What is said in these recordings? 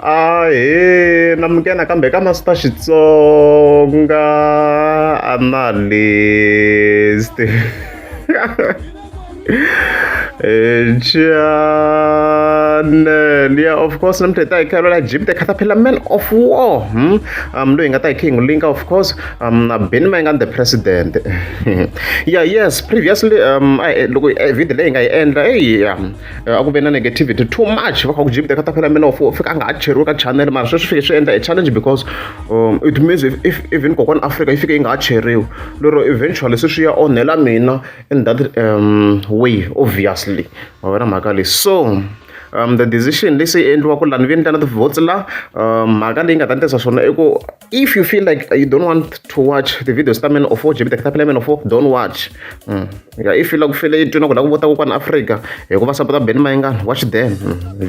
Ahee namukela nakambe ka Master Xitsonga Analyst channel ya of course namuntlha hi ta hi kha hi Jim the Caterpillar Man of War loyi hi nga ta hi kha hi n'wi linka of course na Benny Mayengani the president yeah yes previously loko video leyi hi nga yi endla eyi a ku ve na negativity too much va kha ku Jim the Caterpillar Man of War fika a nga ha cheriwi ka channel mara sweswi fike swi endla a challenge because it means if even kokwani Africa yi fike yi nga ha cheriwi lero eventually se swi ya onhela mina in that way obviously ma vona mhaka leyi so the decision leyi se yi endliwa ku lani vi endla na ti-votes la mhaka leyi nga ta ni swona i ku if you feel like you don't want to watch the videos ta Man of War Jimmy the Caterpillar Man of War don't watch yeah, if you like feel yi twi na ku lava ku vota kokwani Africa hikuva sapota Benny Mayengani watch them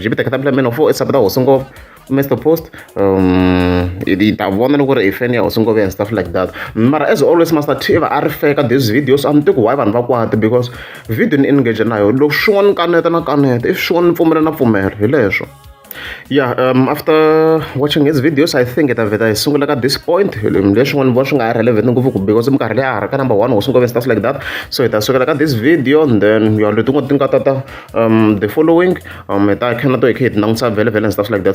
Jimmy the Caterpillar Man of War i sapota hosi ngopfu Mr Post yi ta vona loko ri i fan ya hosi Ngove and stuff like that mara as always Master T va a ri feka these videos a ni tivi ku why vanhu va kwata because video ni engage na yona loko swin'wana ni kaneta na kaneta if swin'wana ni pfumela na pfumela hi leswo yeah after watching his videos I think hi ta vheta hi sungula ka this point leswin'wana ni vona swi nga ha relevant ngopfu ku because minkarhi leyi a ha ri ka number one hosi Ngove and stuff like that so hi ta sukela ka this video and then ya letin'wana ti nga tata the following hi ta kha na to hi kha hi ti langutisa vhele vhele and stuff like that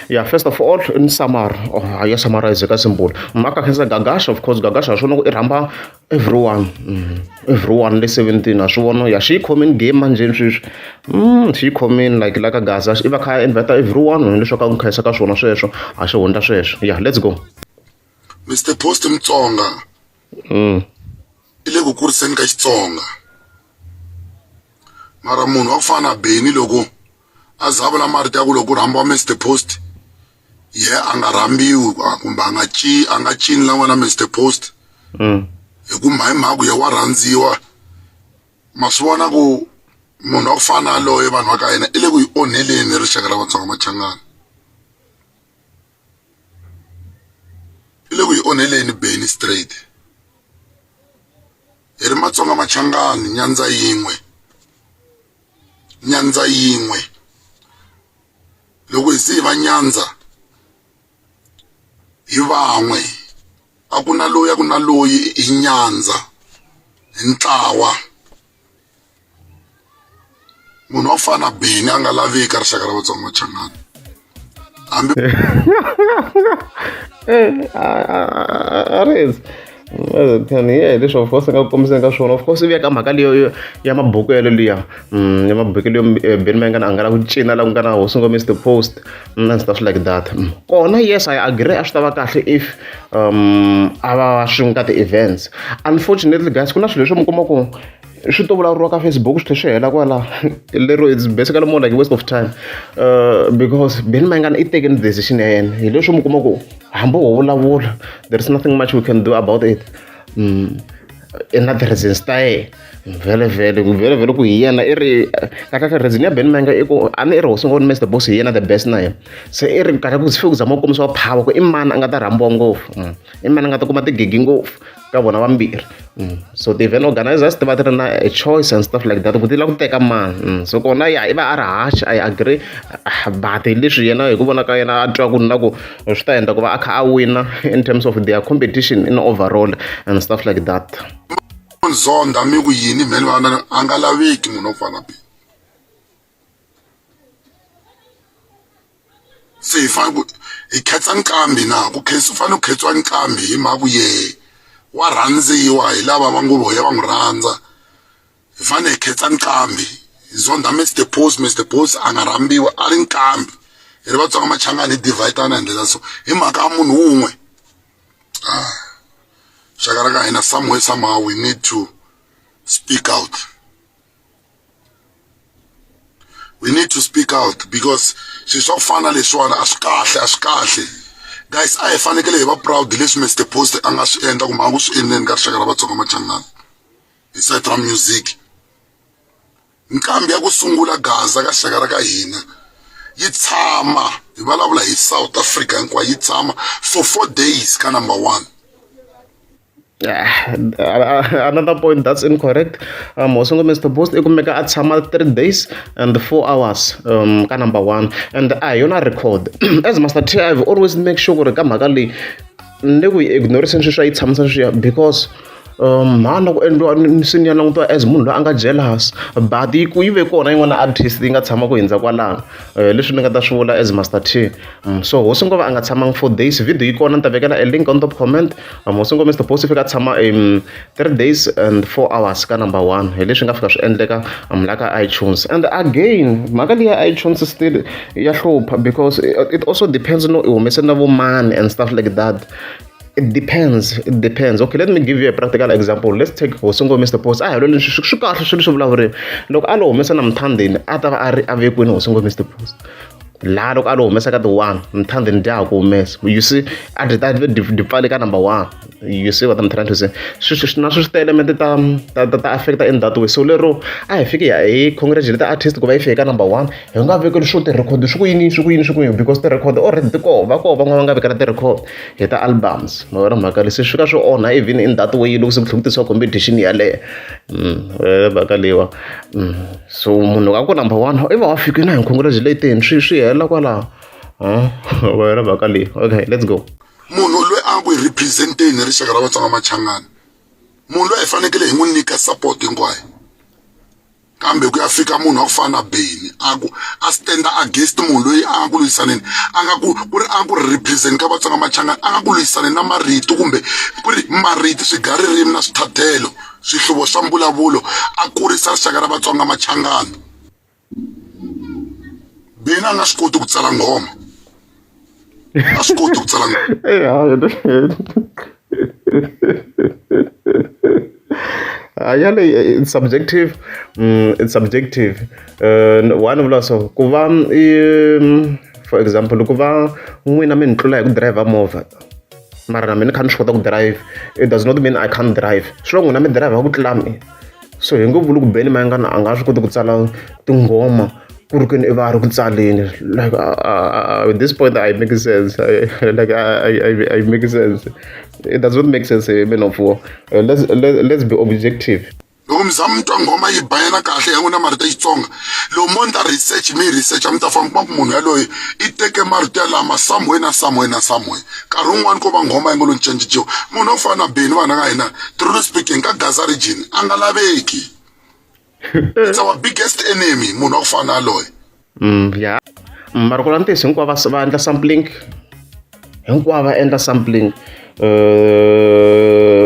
yeah first of all in summary oh, ya summarize ka simple maka khensa Gagash of course Gagash ha swona ku i rhamba everyone everyone le 17 ha swi vona ya xi yi khomini game manjheni sweswi xi yi khomini like la ka Gaza i va kha a invite everyone leswaku a n'wi khensa ka swona sweswo a xi hundza sweswo yeah let's go Mr Post Mutsonga i le ku kuriseni ka Xitsonga mara munhu wa ku fana na Benny loko a za vula marito ya ku loko ku rhambiwa Mr Post ye a nga rhambiwi kumbe a nga ci a nga cini la n'wana Mr Post hi ku hi mhaka ku ye wa rhandziwa ma swi vona ku munhu wa ku fana na loye vanhu va ka hina i le ku yi onheleni rixaka ra Vatsonga Machangani i le ku yi onheleni Benny straight hi ri Matsonga Machangani nyandza yin'we nyandza yin'we loko hi ze hi va nyandza hi van'we a ku na loyi a ku na loyi hi nyandza hi ntlawa munhu wa ku fana na Benny a nga laveki ka rixaka ra Vatsonga Machangani hambi a yeah leswi of course a nga kombiseni ka swona of course i vuya ka mhaka leyo ya mabuku yale liya ya mabuku leyo Benny Mayengani a nga la ku cina la ku nga na hosi ngo Mr Post and stuff like that kona yes I agree a swi ta va kahle if a va swin'we ka ti-events unfortunately guys ku na swilo leswi mi kuma ku swi to vulavuriwa ka Facebook swi tlhela swi hela kwala lero it's basically more like waste of time because Benny Mayengani i tekeni decision ya yena hi leswi mi kuma ku hambi ho vulavula there is nothing much we can do about it i na ti-reasons ta yena vhele vhele vhele vhele ku hi yena i ri kahle kahle reason ya Benny Mayengani i ku a ni i ri hosi ngopfu Mr Boss hi yena the best na yena se i ri kahle ku fike ku zama ku kombisiwa power ku i mani a nga ta rhambiwa ngopfu i mani a nga ta kuma tigigi ngopfu ka vona vambirhi so ti-event organizers ti va ti ri na a choice and stuff like that ku ti lava ku teka mani so kona ya i va a ri harsh I agree but hi leswi yena hi ku vona ka yena a twa ku na ku swi ta endla ku va a kha a wina in terms of their competition in overall and stuff like that zonda mi ku yini mheni vana a nga laveki munhu wo fana na Benny se hi fanele ku hi khetsa nqambi na ku khensa u fanele ku khetsiwa nqambi hi mhaka ku yehe wa rhandziwa hi lava va ngo voya va n'wi rhandza hi fanele hi khetsa nqambi hi zonda Mr Post Mr Post a nga rhambiwa a ri nqambi hi ri Vatsonga Machangani hi divide-ana hi ndlela so hi mhaka ya munhu wun'we ah xaka ra ka hina somewhere somehow we need to speak out we need to speak out because swilo swa ku fana na leswiwani a swi kahle a swi kahle guys a hi fanekele hi va proud leswi Mr Post a nga swi endla kumbe a nga swi endleni ka rixaka ra Vatsonga Machangani hi side ra music nqambi ya ku sungula gaza ka rixaka ra ka hina yi tshama hi vulavula hi South Africa hinkwayo yi tshama for 4 days ka number 1. Another point that's incorrect. Hosi Ngome Mr Post i kumeka a tshama 3 days and 4 hours ka number one, and a hi yona record. As Master T, I've always make sure ku ri ka mhaka leyi ni ku yi ignoriseni sweswi a yi tshamisa sweswiya, because mhana ku endliwa se ni ya langutiwa as munhu loyi a nga jealous, but yi ku yi ve kona yin'wana artist yi nga tshama ku hundza kwalano, leswi ni nga ta swi vula as Master T. So Hosi Ngove a nga tshamangi 4 days. Video yi kona, ni ta vekela a link on top comment. Hosi Ngove Mr Post i fika a tshama 3 days and 4 hours ka number one, hi leswi nga fika swi endleka la ka iTunes. And again, mhaka leyi ya iTunes still ya hlupha, because it also depends no i humese na vo mani and stuff like that. It depends, it depends. Okay, let me give you a practical example. Let's take Hosi Ngove Mr Post. A hi lweni swi kahle swilo swi vulavuriwa. Loko a lo humesa na Mthandeni, a ta va a ri a ve kwini Hosi Ngove Mr Post laha? Loko a lo humesa ka ti-one, Mthandeni dya ha ku humesa, you see, a dyi ta dyi pfale ka number one. You see what I'm trying to say? Na swi ti-element ta affecta in that way. So lero a hi fiki hi congratulate artist ku va yi fike ka number one, hi nga vekeli swo ti-record swi ku yini, swi ku yini, swi ku yini, because ti-record already ti koho, va koho van'wana va nga vekela ti-record hi ta albums. Ma vona mhaka leswi swi fika swi onha even in that way loko se ku tlhela ku tisiwa competition yaleyo. Mhaka leyiwa. So munhu a ku number one i va wa fike na hi congratulating, swi hela kwalaho. Wena mhaka leyi. Okay, let's go. Munhu loyi a nga ku hi representeni rixaka ra Vatsonga Machangana, munhu loyi hi fanekele hi n'wi nyika support hinkwayo, kambe ku ya fika munhu wa ku fana na Benny a ku a standa against munhu loyi a nga ku lwisaneni, a nga ku ku ri a ku ri represent ka Vatsonga Machangana, a nga ku lwisaneni na marito kumbe ku ri marito, swigaririmi na swithathelo, swihluvo swa mbulavulo, a kurisa rixaka ra Vatsonga Machangana. Benny a nga swi koti ku tsala nghoma, a swi koti ku tsala. Yale it's subjective. It's subjective. One vula so ku va for example, ku va n'wina mi ni tlula hi ku driver movha, mara na mina ni kha ni swi kota ku drive, it does not mean I can't drive. Swi lo n'wina mi driver ku tlula mina. So hi ngo vuli ku Benny Mayengani a nga swi koti ku tsala tinghoma ku ri kwini i va a ri ku tsaleni. Like, at this point I make sense. Like I make sense? It does not make sense, man of war. Let's be objective. Loko mi za mi twa nghoma yi bayana kahle ya n'wina marito ya Xitsonga, loko mo ndla research, mi research, mi ta famba kuma ku munhu yaloye i teke marito yalama somewhere na somewhere na somewhere. Nkarhi wun'wani ko va nghoma yi nga lo cinciwa. Munhu wo fana na Benny, vana ka hina, truly speaking, ka Gaza region a nga laveki. It's our biggest enemy, munhu wa ku fana na yaloye. Ya, mara ku la ntiyiso, hinkwavo va endla sampling, hinkwavo va endla sampling,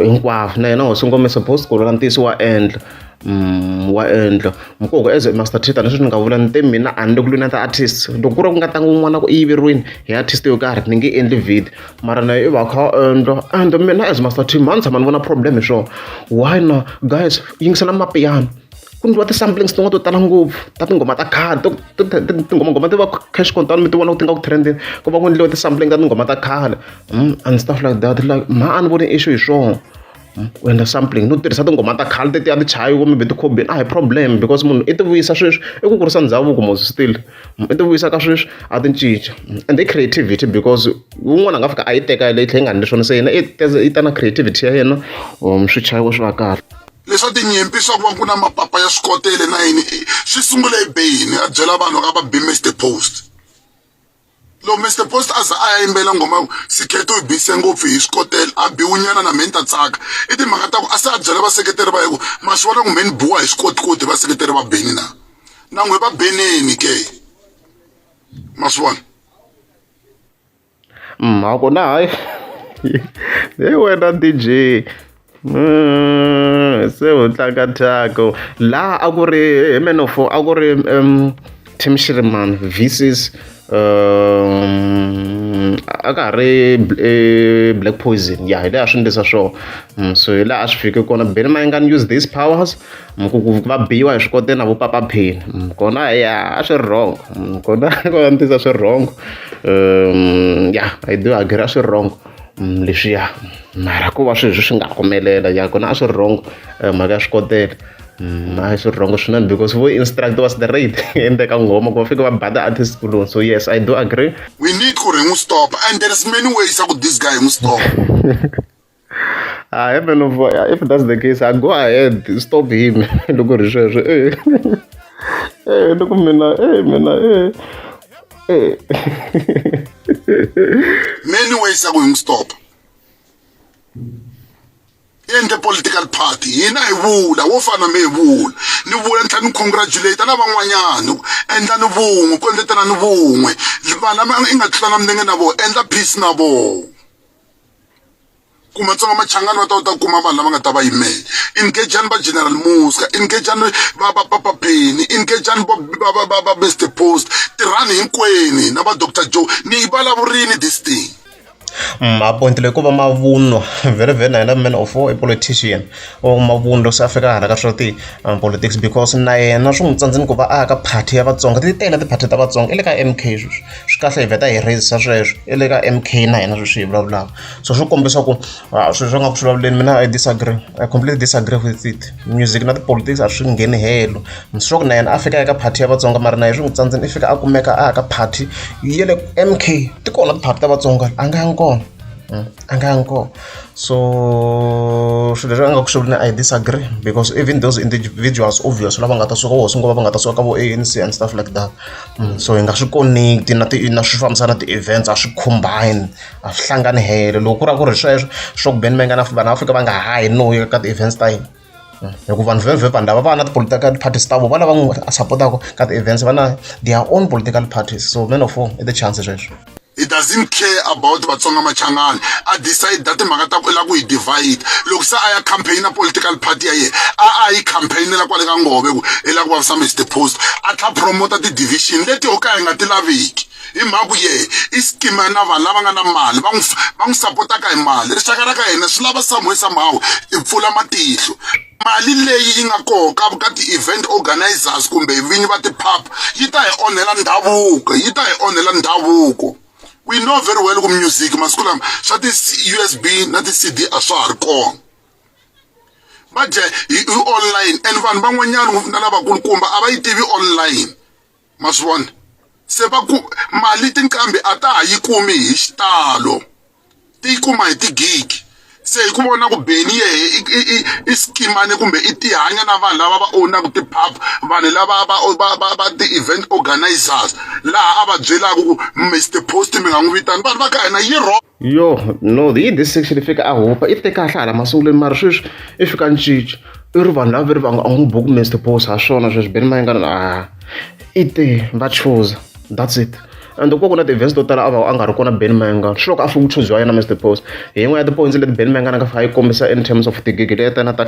hinkwavo. Na yena Hosi Ngome suppose ku vula ntiyiso wa endla, wa endla mukoko. As a Master T, tanihi sweswi ni nga vula ni te mina a ni le ku lweni na ti-artists. Loko ku ri ku nga tanga un'wana ku i yiveriwini hi artist yo karhi, ni nge endli video, mara na i va kha a endla. And mina as Master T, mhani tshama ni vona problem hi swona. Why na guys yingisela mapiano, ku endliwa ti-samplings tin'wana to tala ngopfu ta tinghoma ta khale, tinghoma ti va cash content, mi ti vona ku ti nga ku trending, ku va ku endliwa ti-sampling ta tinghoma ta khale and stuff like that. Like, mha a ni voni issue hi swona ku endla sampling no tirhisa tinghoma ta khale tetiya ti chayiwa maybe tikhobeni, a hi problem, because munhu i ti vuyisa sweswi, i ku kurisa ndhavuko mos still i ti vuyisa ka sweswi, a ti cinca. And i creativity, because wun'wana a nga fika a yi teka leyi tlhela yi nga endli swona, se yena i ta na creativity ya yena, swi chayiwa swi va kahle. Leswa tinyimpi swa ku va ku na mapapa ya swikotele na yini swi sungule hi Benny a byela vanhu ka va bi Mr Post. Loko Mr Post a za a ya yimbela nghoma ya ku Sikheto yi bise ngopfu hi swikotele, a biwunyana na mheni ta tsaka, i timhaka ta ku a se a byela vaseketeri va ye ku ma swi vona ku mheni biwa hi swikotikoti. Vaseketeri va Benny na na n'we va beneni ke, ma swi vona. Mhako na hayi hi wena DJ. Se u tlanga thyaka laha a ku ri hi man of a ku ri Tim Shirimani versus a ka ha ri Black Poison. Ya, hi laha a swi endlisa swona. So hi laha a swi fike kona, Benny Mayengani use these powers ku ku va biwa hi swikotela na vo Papa Penny. Kona ya a swi ri wrong, kona kona ntiyiso a swi ri wrong. Ya, I do agree, a swi ri wrong leswiya, mara ko va swilo swi nga humelela. Ya, kona a swi ri wrong mhaka ya swikotela, a swi ri wrong swinene, because vo instruct was the rate endzeni ka nghoma ku va fika va ba ti-artist kuloni. So yes, I do agree. We need ku ri hi n'wi stop, and there is many ways ya ku this guy hi n'wi stop. Hayi man of if that's the case, I go ahead stop him loko ri sweswo eh eh loko mina eh mina eh eh many ways ya ku hi n'wi stop. I endle political party hina hi vula wo fana mi hi vula ni vula ni tlhela ni congratulate na van'wanyana endla ni vun'we ku endletela ni vun'we vanhu lava i nga tlulana milenge na vona endla peace na vona ku matsonga machangani va ta ta kuma vanhu lava nga ta va yimela engagani va general muska engagani va va papa penny engagani va va va va mr post tirhani hinkwenu na va dr joe ni yi vulavurini this thing. Mapoint leyi ko va mavunwa vhele vhele na yena man of war i politician or mavunwa se a fika hala ka swa ti-politics because na yena swi n'wi tsandzini ku va a ya ka party ya Vatsonga ti tele ti-party ta Vatsonga i le ka M_K sweswi swi kahle hi vheta hi raise sweswo i le ka M_K na yena sweswi hi vulavulaka so swi kombisa ku swilo swi nga ku swi vulavuleni mina I disagree I completely disagree with it music na ti-politics a swi ngheni helo swa ku na yena a fika eka party ya Vatsonga mara na yena swi n'wi tsandzini i fika a kumeka a ya ka party ya le M_K ti kona ti-party ta Vatsonga a nga yangi kona a nga yangi kona so swilo leswi a nga ku swi vuleni I disagree because even those individuals obvious lava nga ta suka vo hosi va nga ta suka ka vo A_N_C and stuff like that so hi nga swi connect na ti na swi fambisana na ti-events a swi combine a swi hlangani helo loko ku ri ku ri sweswo swa ku Benny Mayengani vanhu va fika va nga ha yi no ya ka ti-events ta yena hikuva vanhu vhele vanhu lava va na ti-political parties ta vona va lava n'wi sapotaka ka ti-events va na their own political parties so man of war i ti-chance sweswo. He doesn't care about Vatsonga Machangani a decide timhaka ta ku i lava ku yi divide loko se a ya campaign political party ya yena a a yi campaignela kwale ka ngove ku i lava ku vavisa Mister Post a tlha promota ti-division leti ho ka hi nga ti laviki hi mhaka ku yehe i scheme na vanhu lava nga na mali va n'wi va n'wi sapotaka hi mali rixaka ra ka hina swi lava somewhere somehow i pfula matihlo mali leyi yi nga koho ka ka ti-event organizers kumbe vinyi va ti-pub yi ta hi onhela ndhavuko yi ta hi onhela ndhavuko we know very well ku music masiku lama swa ti-U_S_B na ti-C_D a swa ha ri kona va dya hi online and vanhu van'wanyana ngopfu na lavakulukumba a va yi tivi online ma swi vona se va ku mali tinqambi a ta ha yi kumi hi xitalo ti yi kuma hi tigigi se hi ku vona ku Benny yehe i skimane kumbe i tihanya na vanhu lava va ownaka ti-pub vanhu lava va va va va ti-event organizers laha a va byelaka ku Mister Post mi nga n'wi vitani vanhu va ka hina yi wrong. Yo no hi this section i fika a hupa i te kahle hala masungulweni mara sweswi i fika a cinca i ri vanhu lava ve ri va nga a n'wi buki Mister Post ha swona sweswi Benny Mayengani a i te va chuza that's it and ku va ku na ti-events to tala a va a nga ri kona Benny Mayengani swi loko a fika ku chuziwa yena Mister Post hi yin'wana ya ti-points leti Benny Mayengani a nga fika a yi kombisa in terms of tigigi leti ta yena ta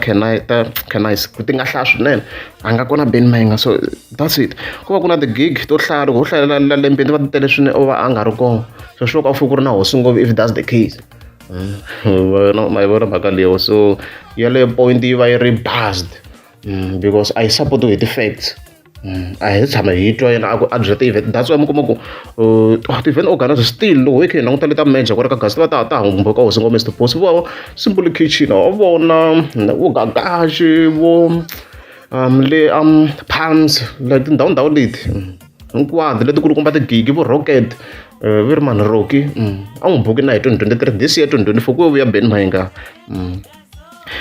ta Cannice ku ti nga hlaya swinene a nga kona Benny Mayengani so that's it ku va ku na ti-gig to hlaya loko ho hlalela lembeni ti va ti tele swinene o va a nga ri kona so swi loko a fike ku ri na hosi ngopfu if that's the case ma yi vona mhaka leyo so yaleyo point yi va yi ri buzzed because a yi support-iwi hi ti-facts a hi tshama hi twa yena a ku a byela ti-event that's why mi kuma ku ti-event organizer still loko hi kha hi languta le ta major kwale ka gasi ti va ta ha ta humba ka hosi ngome Mister Post vo Simple Kitchen wa vona vo Gagashi vo le Palms like tindhawu ndhawu leti hinkwato leti kulukumba tigigi vo Rocket vi ri mani Rocky a n'wi buki na hi 2023 this year 2024 ku vuya Benny Mayengani.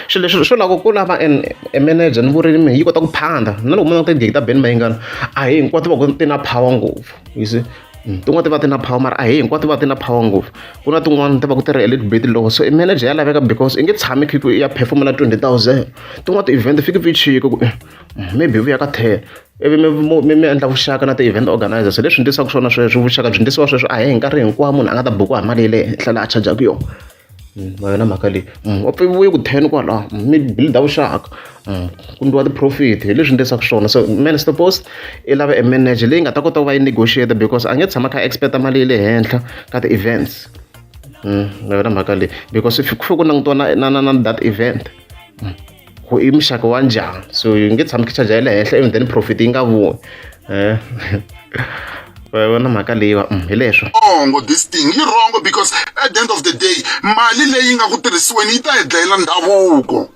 Swilo leswi swo lava ku lava e manager ni vurimi yi kota ku phanda na loko mo languta tigigi ta Benny Mayengani a hi hinkwato va ku ti na power ngopfu you see tin'wana ti va ti na power mara a hi hinkwato ti va ti na power ngopfu ku na tin'wana ti va ku ti ri a little bit low so i manager ya laveka because i nge tshami kha i ya perform-ela 20,000 tin'wana ti-event fiki vi chika ku maybe vuya ka 10 ivi mi endla vuxaka na ti-event organizers leswi ndlisaka swona sweswo vuxaka byi ndlisiwa sweswo a hi nkarhi hinkwawo munhu a nga ta bukiwa hi mali ya le henhla laha a chajaka yona ma yona mhaka leyi wa pfa vuye ku 10 kwalaho mi build-a vuxaka ku ndliwa ti-profit hi leswi ndlisaka swona so Minister Post i lava e manager leyi nga ta kota ku va yi negotiate because a nge tshama kha a expect mali ya le henhla ka ti-events ma yona mhaka leyi because if ku fike ku langutiwa na na na na that event ku i muxaka wa njhani so yi nge tshami charge ya le henhla even then profit yi nga vuyi va vona mhaka leyiwa hi leswo wrong this thing yi wrong because at the end of the day mali leyi nga ku tirhisiweni yi ta hi dlayela ndhavuko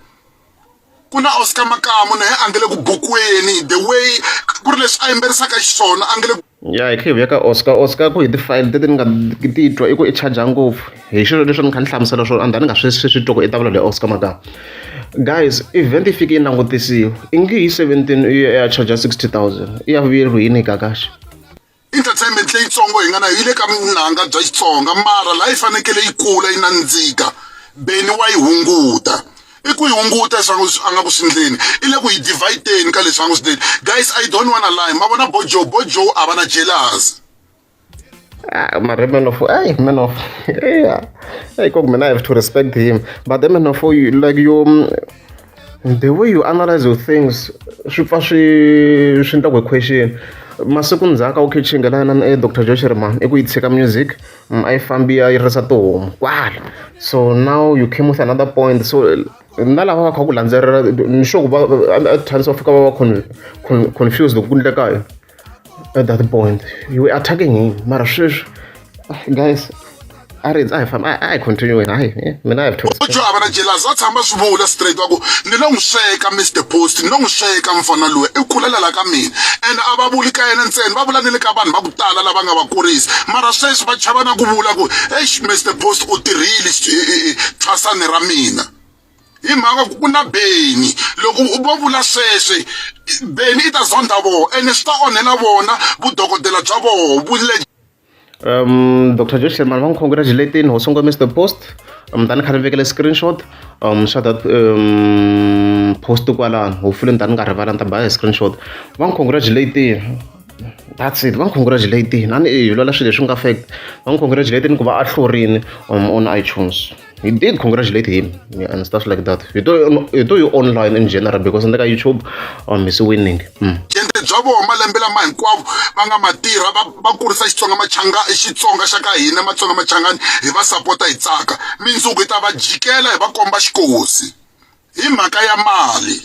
ku na Oscar Makamu na ye a nge le ku bukweni the way ku ri leswi a yimberisaka xiswona a nge le. Ya hi kha hi vuya ka Oscar. Oscar ku hi ti-file leti ni nga titwa i ku i charger ngopfu hi xilo leswi ni kha ni hlamusela swona and ni nga swi twa ku i ta vula leyi Oscar Makamu. Guys event yi fike yi langutisiwa i nge hi 17 i ya charger 60,000 i ya vuyeriwa yini Gagash? Entertainment leyitsongo hi nga na yi le ka vunanga bya Xitsonga mara laha yi fanekele yi kula yi nandzika Benny wa yi hunguta i ku yi hunguta leswi a nga ku swi ndleni i le ku yi divide-eni ka leswi a nga ku swi ndleni guys I don't wanna lie ma vona bo Joe bo Joe a va na jealous. Ah, mara man of hey, man of yeah. Hey, kok man, I have to respect him. But then man of you like you the way you analyze your things swi pfa swi endla ku hi question masiku ndzhaku a wu khe chingelana na Dr. Joe Shirimani i ku yi tshika music a yi fambi ya yi risa tihomu kwala so now you came with another point so na lava va kha ku landzelela ni sure ku va at times va fika va va confused loko ku endleka yini at that point you were attacking him mara sweswi guys a ri a hi famba a hi continue hayi mina I have to Joe a va na jealous va tshama swi vula straight va ku ni lo n'wi sweka Mr Post ni lo n'wi sweka mfana luya i kulela la ka mina and a va vuli ka yena ntsena va vula ni le ka vanhu va ku tala lava nga va kurisa mara sweswi va chava na ku vula ku eish Mr Post u tirhile thwasani ra mina hi mhaka ku ku na Benny loko vo vula sweswe Benny i ta zonda vona ene swi ta onhela vona vudokodela bya voho vule Dr. Joe Shirimani va n'wi congratulate-ini hosi ngo Mr Post ni ta ni kha ni vekele screenshot xa that post kwalano hopefully ni ta ni nga rivala ni ta ba hi screenshot va n'wi congratulate-ini that's it va n'wi congratulate-ini a ni hi lwela swilo leswi nga fact va n'wi congratulate-ini ku va a hlurini on iTunes he did congratulate him yeah, and stuff like that he do he do you online in general because in ka YouTube he's winning. Jende bya vona malembe lama hinkwavo va nga ma tirha va va kurisa Xitsonga Machanga Xitsonga xa ka hina Matsonga Machangani hi va sapota hi tsaka mindzuku hi ta va jikela hi va komba xikosi hi mhaka ya mali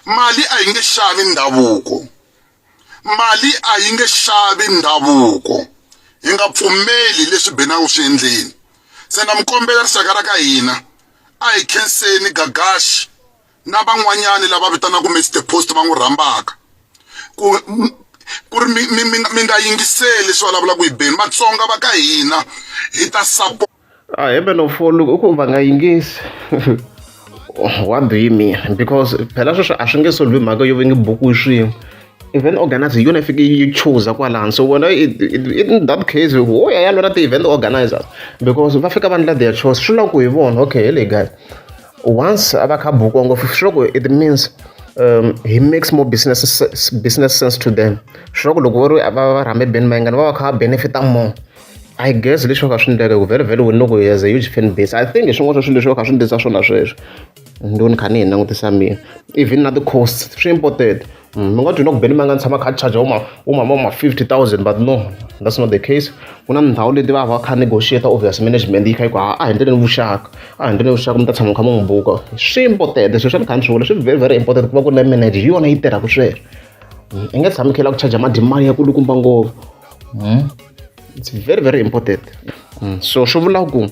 mali a yi nge xavi ndhavuko mali a yi nge xavi ndhavuko hi nga pfumeli leswi Benny u swi endleni se na mi kombela rixaka ra ka hina a hi khenseni Gagash na van'wanyani lava vitanaka Mr Post va n'wi rhambaka ku ku ri mi mi mi nga yingiseli leswi vulavulaka hi Benny Matsonga va ka hina hi ta support A he man of loko u ku va nga yingisi what do you mean because phela sweswo a swi nge solve mhaka yo va nge bukiwi swin'we event organizer hi yona yi fike yi chuza kwalano so wena in that case wo ya ya lwela ti-event organizers because va fika va endla their choice swi lava ku hi vona okay hi leyi guys once a va kha bukiwa ngopfu swi loko it means he makes more business sense to them swi loko loko va ri va va rhambe Benny Mayengani va va kha va benefit more I guess leswi va kha swi endleka ku vhele vhele wena loko he has a huge fan base I think hi swin'wana swa swilo leswi va kha swi endlisa swona sweswo ndo ni kha ni hi langutisa mina even na ti-costs swi important mi nga twi na ku Benny Mayengani tshama kha charge wo ma wo ma ma 50,000 but no that's not the case ku na ndhawu leti va va kha negotiate obvious management yi kha yi ku a hi endleni vuxaka a hi endleni vuxaka mi ta tshama mi kha mi n'wi buka swi important sweswo ni kha ni swi vula swi very very important ku va ku ri na manager hi yona yi tirhaka sweswo i nge tshami kha yi lava ku charge mali ya kulukumba ngopfu it's very very important so swi vula ku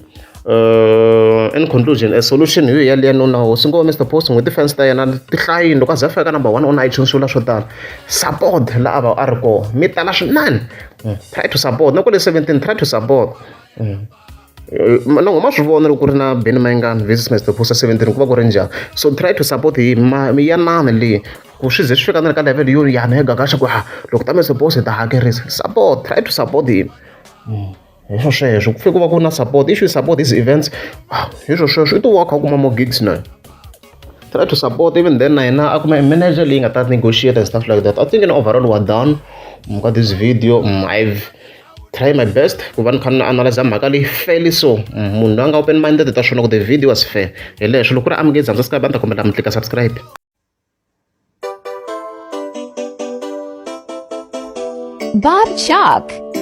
in conclusion a solution hi yaliya no na hosi ngo Mr Post n'hweti fans ta yena ti hlayini loko a za a fika ka number one on iTunes swi vula swo tala support la a va a ri kona mi tala swinene try to support na kwale 17 try to support na n'we ma swi vona loko ku ri na Benny Mayengani versus Mr Post 17 ku va ku ri njhani so try to support hi yanani leyi ku swi ze swi fika na le ka level yo yana hi Gagash ku ha loko ta Mr Post hi ta hakerisa support try to support him hi swo sweswo ku fike ku va ku na support if you support these events hi swo sweswo i to wa kha u kuma more gigs na try to support even then na yena a kuma manager leyi nga ta negotiate and stuff like that I think in overall we're done ka this video I've try my best ku va ni kha ni analyze mhaka leyi fairly so munhu loyi a nga open minded ta swona ku the video was fair hi leswo loko ku ri amukezi subscribe a ni ta kombela mi tlika subscribe. Bob Chalk.